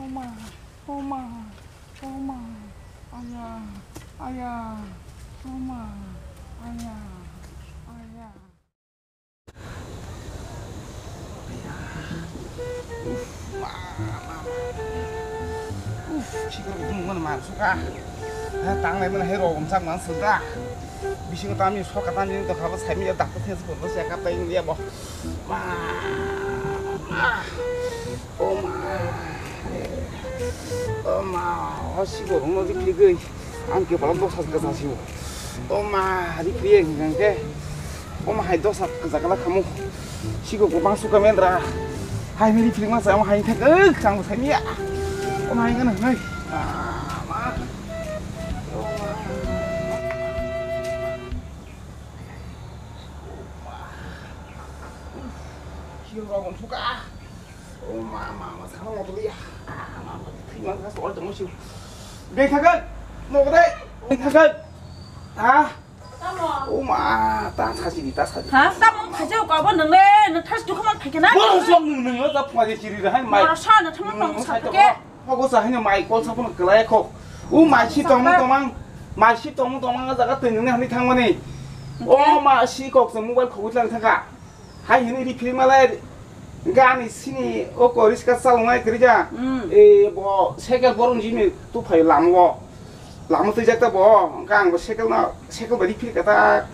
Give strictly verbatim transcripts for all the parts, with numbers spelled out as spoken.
Oma, oma, oma, aya, aya, oma, aya, aya. Uf, ma, ma, ma. Uf, sikir gung gung ma suka. Ha, tanglai mana hai rogum sak man suka. Bisingo tami soka tami to khabo sai mi dakto thens ko se kap tai india bo. Ma. Ah. O ma. O ma, o sibo rungno ri phigwi. Ang ke balok dosa ka sa sibo. O ma, ri phigwi ang ke. O ma hai dosa ka jagala khamu. Sigo ko bang suka mendra. Hai mi ri phigwi ma sa o ma hai thak. Chang sai mi ya. O ma hai kana hai. Ah, ma. O ma. Sigo rogum suka. O ma, ma, ma, sakno moto liya. Ah, ma, ma, thwi man kha, sol tongmo siu. Beng thakal, nogo dai. Beng thakal. Ha? Tamo. O ma, ta sachi di, ta sachi. Ha? Tamo khaja ko abo nang le, nang thas dukha man phai khe na? Bo song nung nung ta phai chiri da hai mai. Moro sa na thama tong sa ke. Hogo sa hino mai kol sa phone kelai kho. O mai si tongmo tongmang, mai si tongmo tongmang jaga twi nungni hani thangmani. O ma si kok se mobile khogwi tlang thangkha. Hai hini ri philma lai gani sini o ko riska chalongnai kwrwi ja. Mm. E bo cycle borong jini tu phai lamo. Lamo twi jak ta bo. Hwnkhe ang bo cycle no, cycle bai ri phil kata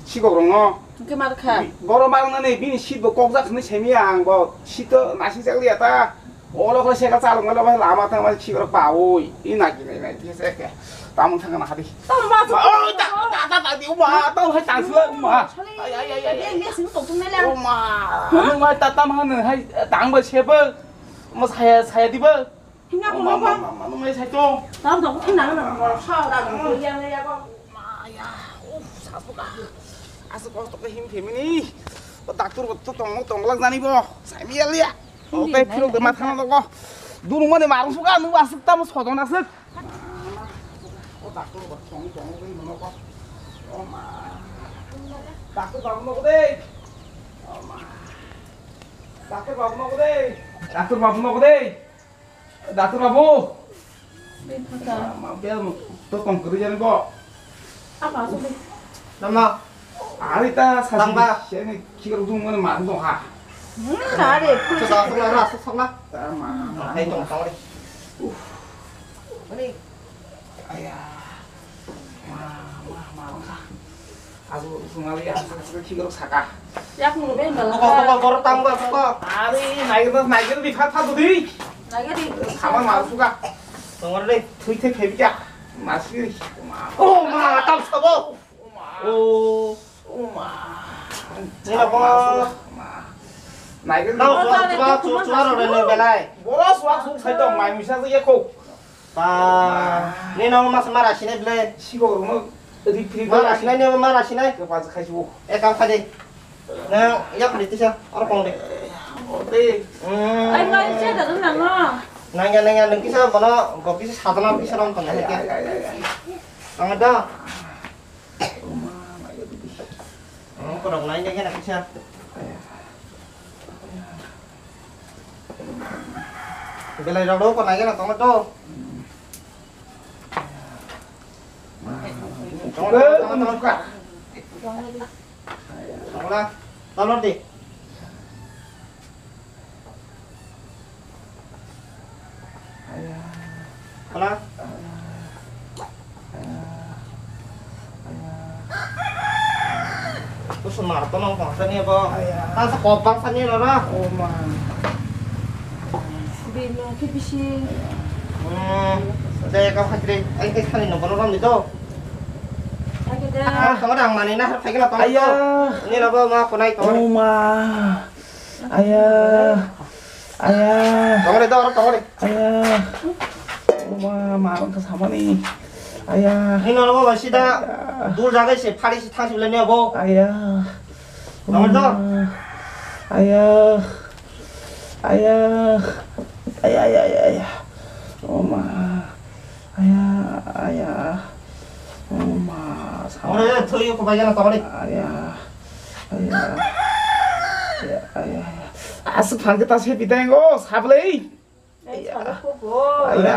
sikok rong no. Hwnkhe mar kha. Boro mar nani bini seat bo kok jak hwnwi saimia ang bo seat to nasi jak liya ta. Olo khe cycle chalok mano bai lama thang bai chibrok paui. I naki nai nai these ke. Tamung thang na hadi. Tamo ma. Oh, ta ta ta ta di uma. Tamo hai tang sula uma. Ai ai ai ai. Ye ye sing tok tung nai la. Uma. Anu mai ta tam han hai tang bai sebe. Mo saya saya di ba. Hinga ko ma ba. Anu mai sai to. Tam tok thang na na. Sa da ko yang ya ko. Ma ya. Uf, sa suka. Asu kosto ke him family. Doctor bo to tong tong lak jani bo. Sai mi ya. O tei philok de matha no logo. Durung mani marung suka, nung asuk tamo sodon asuk. O doctor bo tong tong logo imo nogo. O ma. Doctor babu nogo de. O ma. Doctor babu nogo de. Doctor babu nogo de. Doctor babu. Bel to tong kwrwi jani bo. Apa asuk de? Nama? Ari ta sa. Tangba. Sini kikar dung mana mar dong ha. Hmm, ari. Sa sa sa sa sa. Tama. Hai tong tong. Uf. Ani. Aya. Ma ma ma. Asu sungali asu asu kikar saka. Yak mung be mal. Kok kok kok tangba kok. Ari naikir naikir di fat fat di. Naikir di. Sama ma suka. Tongor de. Thui the khebi ja. Masih. Oh ma, tam sabo. Oh. Oh ma. Nila bo. Nai ke. Tau suak suak suak suak ro ne belai. Boro suak suak sai tong mai misa je ko. Pa. Ni no mas mara sine ble. Sibo ro. Ri pri. Mara sine ni mara sine. Ke pas khai su. E kam khade. Nang ya khade tisa. Ar kong de. Ode. Hmm. Ai mai che da nang no. Nang ya nang ya nang kisa bono go kisa sadana kisa rom tong ya ke. Ang da. Ang korok nai nai kena kisa. Belai rok rok nai kena tong to. Tong to tong to. Tong la. Tong di. Hala. Kusum mar to nong tong sani bo. Aya. Ta sa kop bang sani lo ra. Oh ma. Bini ke bisi. Hmm. De ka phatri ai ke sani no bono ram to. Ai ke da. Ah, tong dang mani na har phai ke na tong. Aya. Ni lo bo ma kunai tong. Oh ma. Aya. Aya. Tongore, tongore, tongore. Aya. Oma, ma bang samani. Aya. Ni nono ba sida. Aya. Dur jagai se phari se thang sibla ni abo. Aya. Tongore to. Oma. Aya. Aya. Aya, aya, aya, aya. Oma. Aya, aya. Oma, sama. Ore, thoi ko bai jana tongore. Aya. Aya. Aya, aya, aya. Asuk phang kita se bidang go, sablei. Aya. Aya.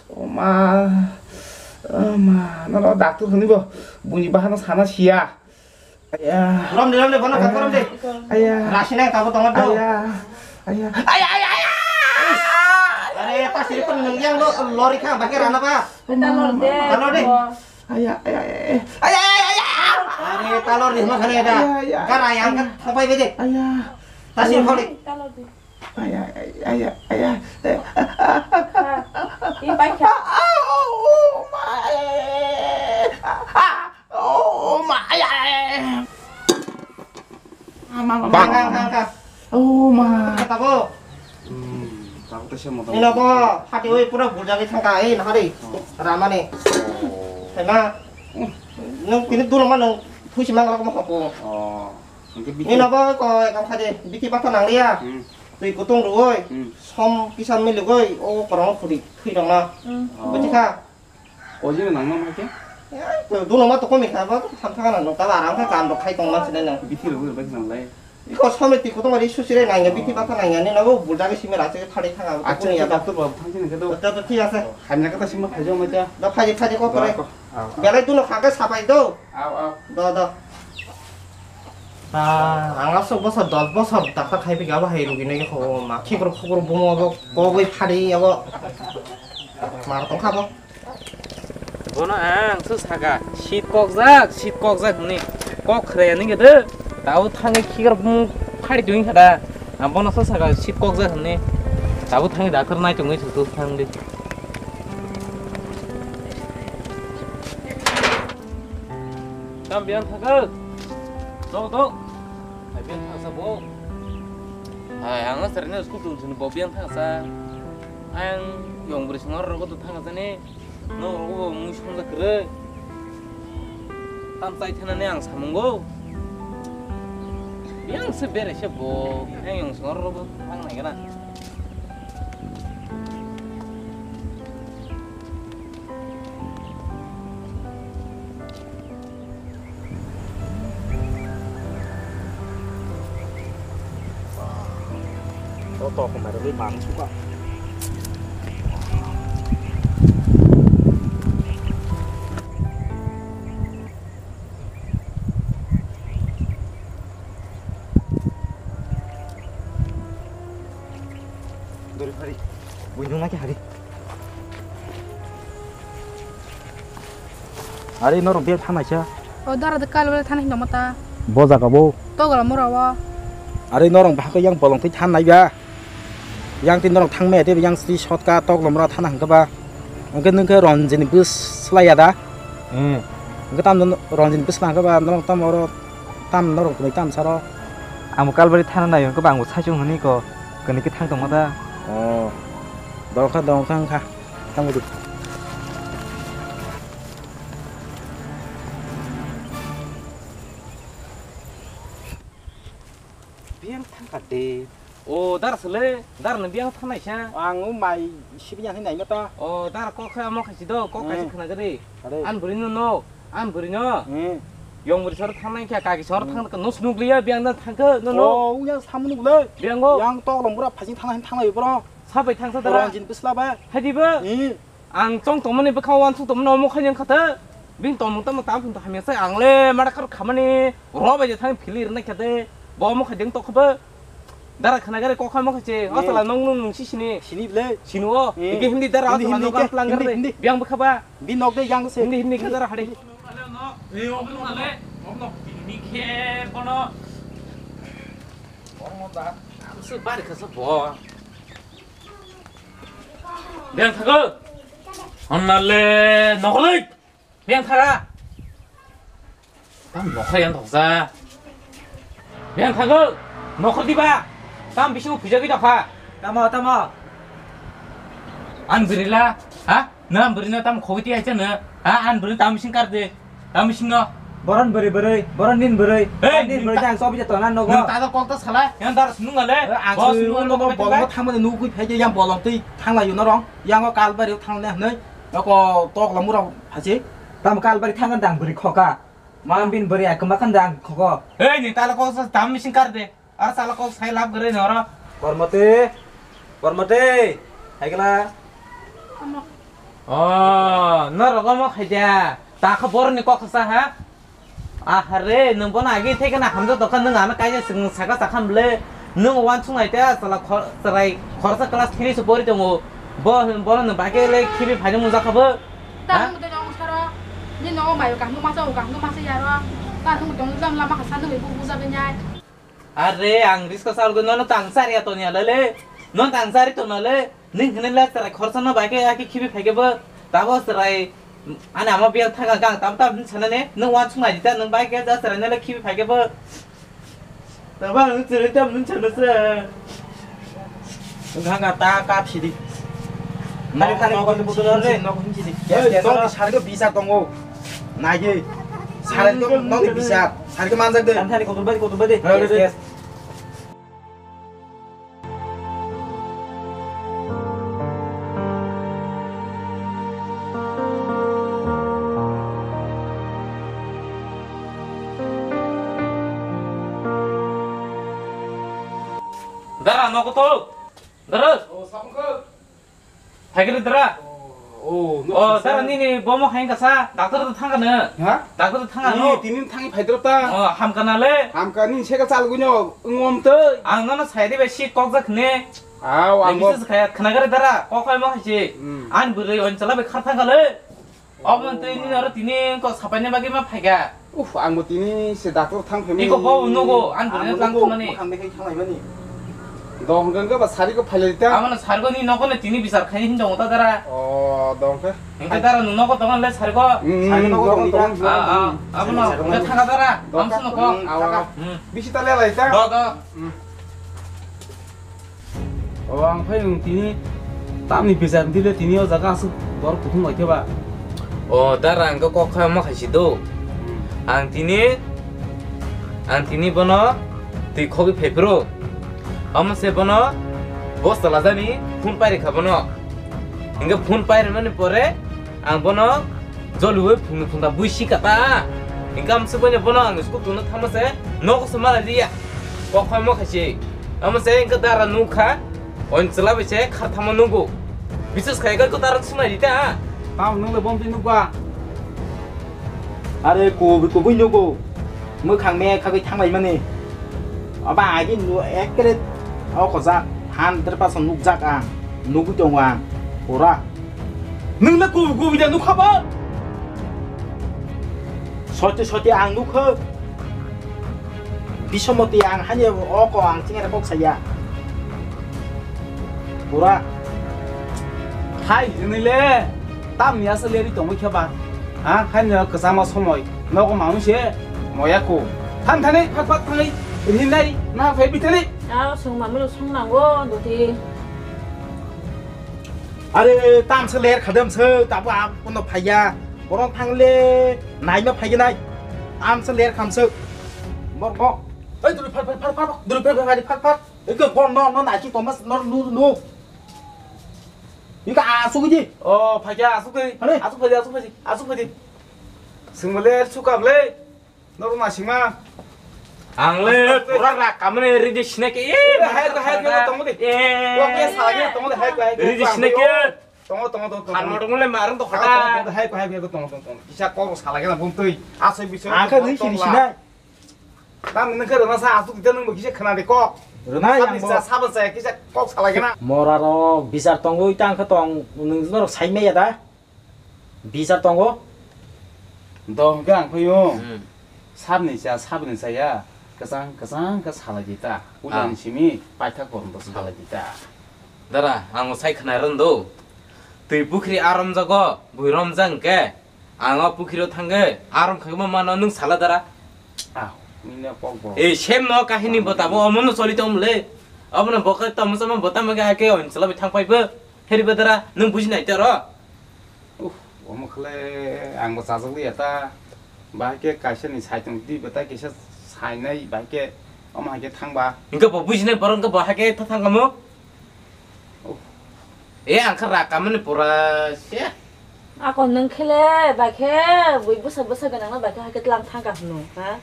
Oma. Oma. Nono doctor hwnwi bo. Buini bahano sana siya. Aya. Rom de, rom de, bono kha, rom de. Aya. Rasi nang tabo tongo do. Aya. Aya. Aya, aya, aya. Are, ta siri pun nang yang lo, lori kha, bagi rana ba. Eta lor de. Lor de. Aya, aya, aya. Aya, aya, aya. Are, ta lor de, ma khane da. Aya, aya. Kara yang kan, sapai bede. Aya. Ta siri phone. Eta lor de. Aya, aya, aya, aya. Ha, i pai kha. Oh, my. Oh, my. Mama, mama, mama. Kang, kang, kang. Oh, my. Tabo. Hmm, tabo to se moto. Ino bo, hati oi pura burjagi thangka, ei, nahari. Oh. Ramani. Oh. Hai ma. Nung kini dulu ma nung, pusi mang lak ma ko. Oh. Hingke bithi. Ino bo ko ekam khaje, bithi bata nang liya. Hmm. Twi kutung rwoi, hmm, som kisa miligoi, o korong khudi thwi dong na. Hmm. Oh. Buji kha? O jini nang nang khe? Ya, to duno ma to komi kha, ba tham thang nang, ta ba rang kha kam rok khai tong man sile nang. Bithi rwoi ba nang lai. Iko som twi kutung ri susire nang ya, bithi bata nang ya, ni na bo bulda ke simi rase thari thang. Acha, acha, doctor babu, thang sini khe to. To, to, thik ase. Hamya kata sima phaijo ma cha. Da phaji, phaji ko kore. Ko. Belai duno kha khe sapai do. Au, au. Do, do. Ah, ang aswk bosor, dos bosor dakta khai phikha, abo hai rugwi nai khe kho ma khikrok khukrok bumo abo kogwi phari abo mar tong kha bo. Bono ang se saka, "Sit kokjak, sit kokjak," hwnwi kok khre nang khe de. Tabo thangwi khikrok bumo phari tong kha da. Ang bono se saka, "Sit kokjak," hwnwi. Tabo thangwi daktar nai tongwi se thang di. Tam biang thangkha. Tok, tok. Hai biang thangsa bo. Hai, ang asar ni school tung sini bo biang thangsa. Ang yong bri singor rogo tu thangsa ni. No rogo bo mui songja kre. Tam tai thana ni ang samungo. Biang se bere se bo. Ang yong singor rogo thang nai gana. O tok mai rwgwi bang suka. Dori phari. Buino naki hari. Ari norong biya thanai cha. O dara de kal bele thanai hinda mata. Bo jaga bo. To gala mura wa. Ari norong bahai yang bolong twi thanai ba. Yang tin norong thang me te yang sri shot ka tok lomra thana hangka ba. Angke nungke ronjini bus slaya da. Hmm. Angke tam ronjini bus hangka ba norong tam oro tam norong kunui tam saro. Ang kalbari thana nai angke ba ang bo saichung hini ko kani ke thang tong mata. Oh. Dongkha dongkha angkha. Thang di. Biang thangkha de. O, dar sele, dar no biang thangnai sa. Ang o mai sibi yang nai mata. O, dar kok kha mo khaisi do, kok khaisi khna gari. Are. An buri no no, an buri no. Hmm. Yong buri sor thangnai kha, kaki sor thang no snug liya biang dan thangkha no no. O, yang samu nuk le. Biang go. Yang tok lom bura phasing thangnai thangnai bro. Sabai thangsa dara. Ronjin bisla ba. Hadi ba. Hmm. Ang chong tongmani bwkha o uansuk tongmani omo khaina kha ta. Bini tongmung tamo tamo phunto hamya se ang le mada kar khamani ro bai je thang phili rwna kha de. Bo omo khai deng tokha ba. Dara khana gare kokha mo khache. Ni. Asala nong nong nung si sini. Sini ble. Sinu o. Ni. Ike hindi dara Hindi, asala hindi, nong ike, lang hindi, gare. Hindi. Biang bwkha ba. Bini nok de yang se. Hindi hindi kha dara hade. Ni omo le. Omo ni khe bono. Omo da. Su bari kha sa bo. Biang thago. Honna le nokhoroi. Biang thaga. Tam nokhor yang thoksa. Biang thago. Nokhor diba. Tam bisingo phuja gwi tokha. Tamo, tamo. An birila. Ha? Nang birino tam khogwi ti aisa no. Ha? An birino tam bising kar de. Tamo singo. Boron bwrwi bwrwi, boron nin bwrwi. Hey, nin bwrwi jang sobi je tona nogo. Nwng tada kok ta sala. Yang dar snung ale. Ang boss snung nogo bolong thamani nugwi phai yang bolong twi thanglai norong. Yang o kalbari thangle hnai. Noko tok lamura phasi. Tam kalbari thangan dang bwrwi khoka. Mang bin bwrwi akma kan dang khoko. Hey, ni tala kok sa tam mising kar de. Ar sala kok sai lab gare noro. Kormoti. Kormate, haikla. Omo. Oh, norok omo khaida. Ta kha boroni kok sa ha? Ahare, nwng bono agi thai kana hamjak tokha, nwng ano kaisa swkang saka sakha mle. Nwng wansuk nai ta, chwla khor-, chwrai khorsa class three se pori tongo. Bo, bono nwng bai khe le khibi phaino mujak kha bo. Ta ha? Nwng de nong saro. Ni no mai kaham masa, kaham masa yaro. Ta nwng tong jam lama khasa nwng bu buja benyai. Are, ang risk sa algo nono tang sari ato ni alale. Non tang sari to nale. Ning hene le chwrai khorsa no bai khe, ya khe khibi phai khe bo. Tabo chwrai, ani ama biya thaga gang tam tam hin sana ne. Nwng wansuk nai di ta, nwng bai khe ja chwrai no le khibi phai khe bo. Tabo nwng chwrai tam nwng sana sa. Nwng hanga ta kap sidi. Nari khani ko budu le. Nok hin sidi. Yes, yes. Nok sari ko bisa tongo. Nai ge. Sari ko nok bisa. Sari ko manjak de. Thani kotor bai, kotor bai de. Yes, yes. Dara, nogo to. Dara. Oh, samung khe. Phaikhe dara. Oh, oh, no, oh, sir. Dara, nini bomo khain kasa, doctor to thangkha no. Ha? Doctor to thangkha no. Tini thangwi phaidrop ta. Oh, hamkha na le. Hamkha, nini seka chalgwi no, ngom tei. Ang nono sai de bai si kok jak ne. Aw, ang bo. Bises khaya, khna gare dara, kok khai mo khai si. Hmm. An bwrwi on chala bai khar thangkha le. Obo twi nini oro tini kok sapaina bagwi ma phaikha. Uf, ang bo tini se doctor thang phaimani. Iko bo nugo, ang bo tlang thangmani. Ang bo nugo, thang de khai thang laimani. Dong hwnkhe ba sari ko phailai ta. Amano sari ko ni nogo ne tini bisar khai hin dong ta dara. O, dong khe. Hingke dara nung nogo tongo le sari ko. Hmm, sari ko nogo tongo. Ah, ah, abono hingke thanga dara. Dong khe. Amsung nogo. Hmm, awa. Thanga. Hmm. Bisi ta le lai ta. Do, do. Hmm. O, ang phai nwng tini tamni bichar dile tini o jaga aswk dor kuthum bai khe ba? O, dara, ang khe kok kha ma khaisi do. Hmm. Ang tini, ang tini bono twi khogwi phai phuru. Omo se bono bosta lajani phone pai rikha bono. Hingke phone pai rwmani pore ang bono joliui phungni phungta bui si kata. Hingke amswk bai bono ang school tungno thangma se nogo se malai liya. Kok kha ma khaisi. Amo se hingke dara nukha, oin chwla bai se kharthamo nugo. Bises khai khe ko dara sunai di ta. Tamo nung le bomtwi nukba. Are ko, ko bui nugo. Mwkhang me khagwi thanglaimani. Aba agi nu ekkere o khoja hundred percent nukjak ang. Nugwi tongo ang. Pura. Nwng le kubu kubu da nukha ba? Soti soti ang nukha. Bisomoti ang hani o ko ang chingera kok saya. Pura. Hai, hini le. Tam ya se leri tongwi khe ba. Ha, hani kwchama somoi. Nogo mamu se moya ko. Than thani phat phat thani. Rinai na phai bitani. Ao sung mamu sung nango doti. Are, tamsa ler khadam se, tabo abono phaiya. Borok thangle naima phaiya nai. Amsa ler khamse. Bor bo. Ei, duri phar, phar, phar, phar. Duri phar, phar, phar, phar. Eko bor no, no, naisi Thomas, no, no, no. Ika asuk di. Oh, phaiya asuk di. Hane? Asuk phai, asuk phai, asuk phai. Sungmale sukable. Norok naisingma. Ang le pura rak kamani ridi sinai khe. Eh, hai, hai, hai, tongo de. Eh. Wa ke sala ke tongo de, hai, hai. Ridi sinai khe. Tongo, tongo, tongo, tongo. Kharma tongo le marang to khata. Tongo, tongo, hai, hai, hai, tongo, tongo, tongo. Kisa kok sala ke na bumtui. Asoi bisoi. Ang kha nung sini sinai. Tam nung khe rana sa asuk kita nung kisa khna de kok. Rana yang bo. Sa sa sa kisa kok sala ke na. Mora rok bisar tongo, ita ang kha tong nung norok sai maya da. Bichar tongo? Do hwnkhe ang phaiyo. Hmm. Sabni cha, sabni chaya, kwchang, kwchang khe salai di ta. Ah. Ulani simi paithak korom to salai di ta. Dara, ang sai khwnai rwndo. Twi pukhri a romjago, bui romjak hwnkhe, ang o pukhri o thangwi a rom khaima mano nwng sala dara. Ah, nini kok bo. Ei, sem no kahini bo tamo, omono choli tongmole. Omono bo khe tamo sama bo tamo khe hakhe oin chwla bai thang phai bo. Heri bo dara, nwng buji nai tei oro. Uff, omo khle ang bo chajak liya ta. Bahai khe kaisa ni saitung di bwtai kisa sainai bahai khe omo hai khe thangba. Hingke bo bujinai borok hingke bo hai khe tha thang kamo. Uff. E ang khe rak kamani pura se. Ako nwng khle bai khe bui bwsa bwsa gwnang no bai khe hai khe tlang thang ka hwno ha.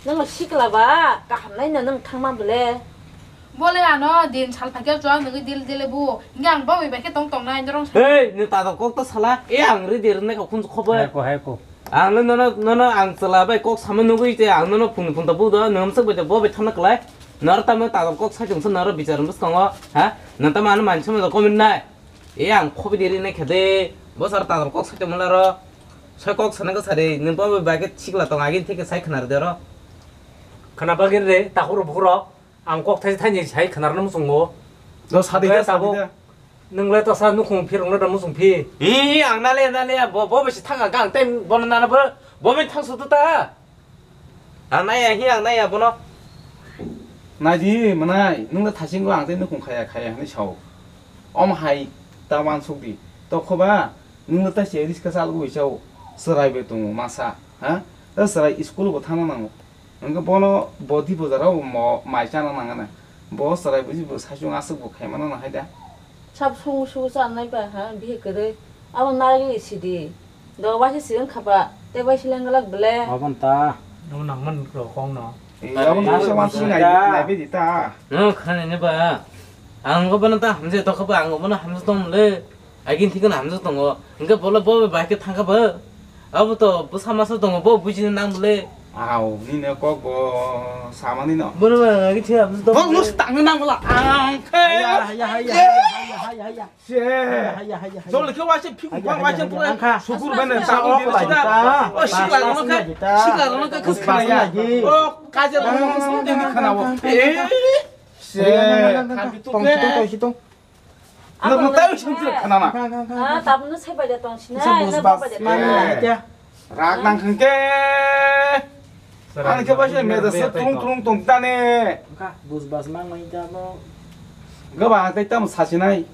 Nwng sikla ba kaham nai no nwng thangma bwle. Bole ano din sal phaikhe chwng nugwi dil dile bu. Hingke ang bo bai khe tong tong nai norong sa. Hei, ni tadok kok ta sala. E ang ri dir ne ka khun khobe. Hai ko, hai ko. Ang le nono, nono ang chwla bai kok sama nugwi te ang nono phung phung ta bu do, nwng swk bai te bo bai thangna klai. Nor tamo tadok kok sai tong sa nor bichar bus tongo. Ha? Nang tamo ano mansa ma comment nai. E ang khobi diri ne khede. Bo sar tadok kok sai tong mala ro. Sai kok sana ka sare, nwng bo bai ke chikla tong agin thike sai khnar de ro. Khana bagin re, takhuro bukhuro. Ang kok thaisa thaini sai khnarna muchungo. Do sadi Oke, da, sadi tabuk. Da. Nwng le tosa nukhung phirokno da muchung phi. Hi, ang nale, nale, bo, bo bisi thang ang, ang tei bono nana bo, bo bini thang sudu ta. Ang naya, hi, ang naya bono. Naidi, manai, nwng le thasingo ang tei nukhung khaya, khaya hwnwi sao. Om hai, ta wansuk di. Tokhoba, nwng le ta se riska chalgwi sao. Chwrai bai tongo, masa, ha? Ta chwrai school bo thangna nango. Hwnkhe bono bo di bwjaro mo mai chana nangana. Bo chwrai buji bo saichung aswk bo khaimano nang hai da. Sab sungu sungu chanai ba ha bihi kwrwi. Abo narigwi sidi. Do waisa si wngkha ba tei waisa lengwlak bele. Abo ta. Abo nangman rokong no. Eh, abo nangsa wansuk nai, nai bidi ta. No khani ne ba. Ang go bono ta hamje to kha ba ang go bono hamje tong le. Agin thikon hamjak tongo. Hingke bole bo bai khe thangkha bo. Abo to bwsa masa tongo, bo bujina nang bole. Au, nini kok bo samani no. Bono ba agin thik hamjak tongo. Bok nus tang nang bole. Ang khe. Haya, haya, haya, haya, haya, haya. Se. Haya, haya, haya. Jol khe waise phik bang waise pura sukur bene ta o lai ta. O sikla rono khe, sikla rono khe khus khana ya. O kaje rono khus khana o. Eh. Se. Tong, tong, tong, tong. Nwng tei sumsok khana na. Ah, tabukno sai bai da tong sina, Kisa na bus bas bai da mang tong. Nai kya? Rak nang khang ke. Ani khe bai se me da se tung tung tung ta ne. Kha bus bas mang mai ta bo. Gaba tei tam sa sinai.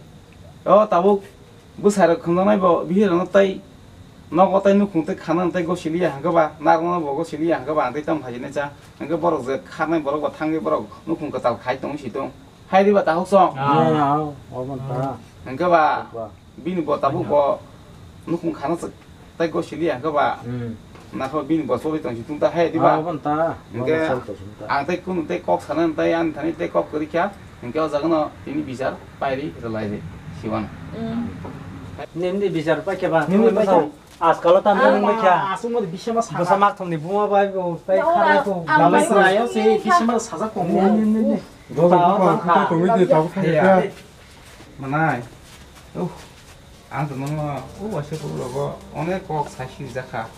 O tabuk bwsai rok khum nai bo bihir no tai. Nogo tai nukhung tai khana tai go siliya hangke ba. Nar no bo go siliya hangke ba tei tam phai ne cha. Hangke borok je kharnai borok ba thangwi borok nukhung kwtal khai tong si tong. Hai di ba tahuk song. Ah. Ya, ya, oh, oh, man ta. Hingke ba, ba. Bini bo tabuk bo nukhung khana se tai go sili hingke ba. Hmm. Nakho bini bo choli tong si tung ta hai di ba. Ah, man ta. Hingke man ta, man ta. Ang tai kunu tai kok sana tai ang thani tai kok kori kya. Hingke o jaga no tini bichar pairi relai di siwan. Hmm. Nini bichar pa ke ba? Nini pa ke? Askalo tam jani mokha. Asuk mo bisama sa. Bwsa mak thumni buma bai bo tai kharai ko. Ang bai srayo se bisama sajak ko. Nini, nini, nini. Dolo buka, buka tongwi de, tabuk thangwi kha. Manai. Uh, ang to nono, uh, waisa kok rogo, onek kok sai sirjakha.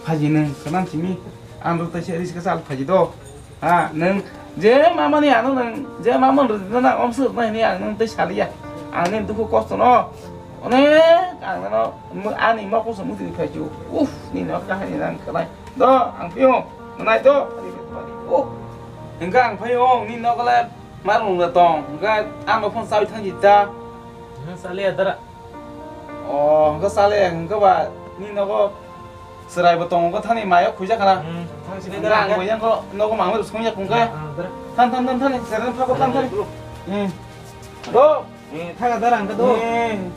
Phaji nwng, kwnam simi, ang rok taisa risk chal phaji do. Ha, nwng, je mamani ano nwng, je mamani rwdina na omswk nai ni ang nwng tei saliya. Ang ni dukhu kosto no, onek ang no, ani mokol so mutri phaiju. Uf, ni no kahani nang khlai. Do, ang pio, nai do. Oh, hingka ang phaio, ni nokole marung da tong. Hingka ang phone sawi thang jita. Sale adara. Oh, hingka sale, hingka ba, ni nogo serai bo tong, hingka thani mayo khuja kana. Hmm, thang sini adara. Ang boyang ko nogo mangwi sungya kungka. Than, than, than, than, serai pha ko than, than. Hmm. Do. Eh, thang adara hingka do. Hmm.